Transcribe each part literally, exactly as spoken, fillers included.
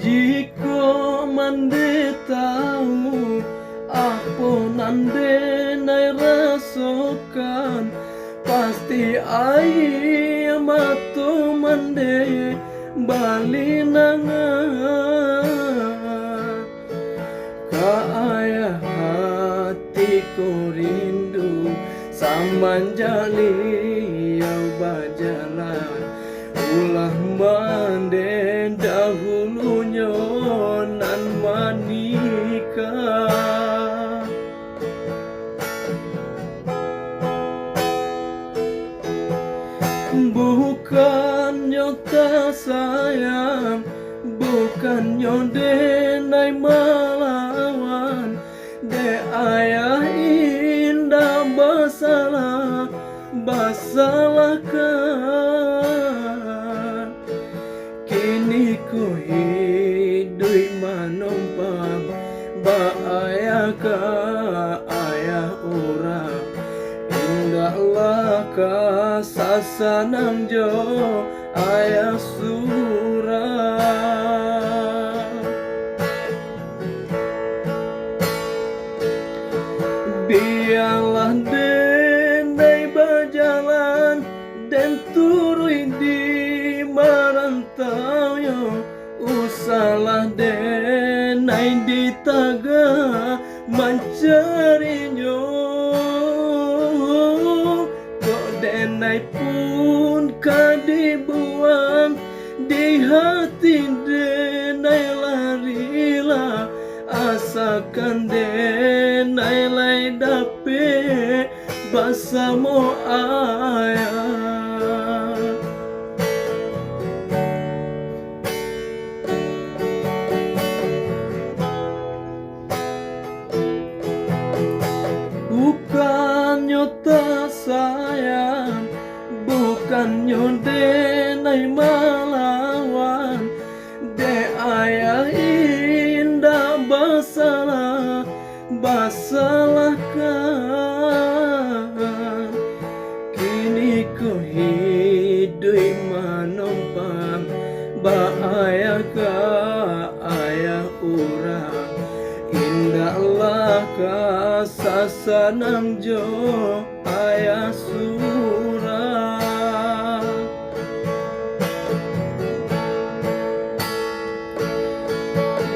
Jikok mandeh tahu, apo nan denai rasokan, pasti aia mato mandeh balinangan. Ka ayah hati ko rindu, samanjak liau bajalan, ulah mandeh dahulunyo nan manikah. Bukannyo tak sayang, bukannyo denai malawan, dek ayah indak basalah, basalahkan. Kini ko hiduik manompang, bak ayah ka ayah urang, indaklah ka sasanang jo ayah surang. Bialah denai bajalan, den turuik di marantau yo, usahlah denai di tagah mancarinyo. Kok denai pun ka dibuang, di hati denai lah rila, asakan denai lai dapek basamo ayah. Bukannyo tak sayang, bukannyo denai malawan, dek ayah indak basalah, basalahkan. Kini ko hiduik manompang, bak ayah ka ayah urang, indaklah ka sasanang jo ayah surang.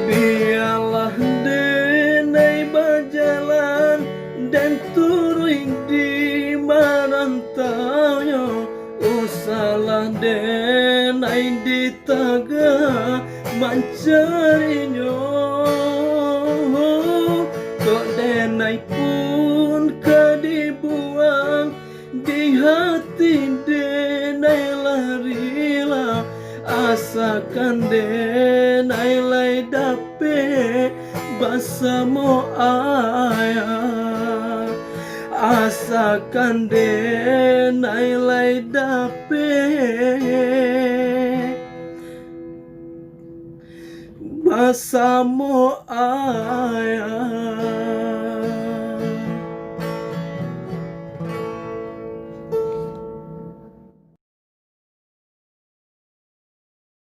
Bialah denai bajalan, den turuik di marantau yo, usahlah denai di tagah mancarinyo. Kok denai pun ka dibuang, di hati denai lah rila, asakan denai lai dapek basamo ayah, asakan denai lai dapek basamo ayah.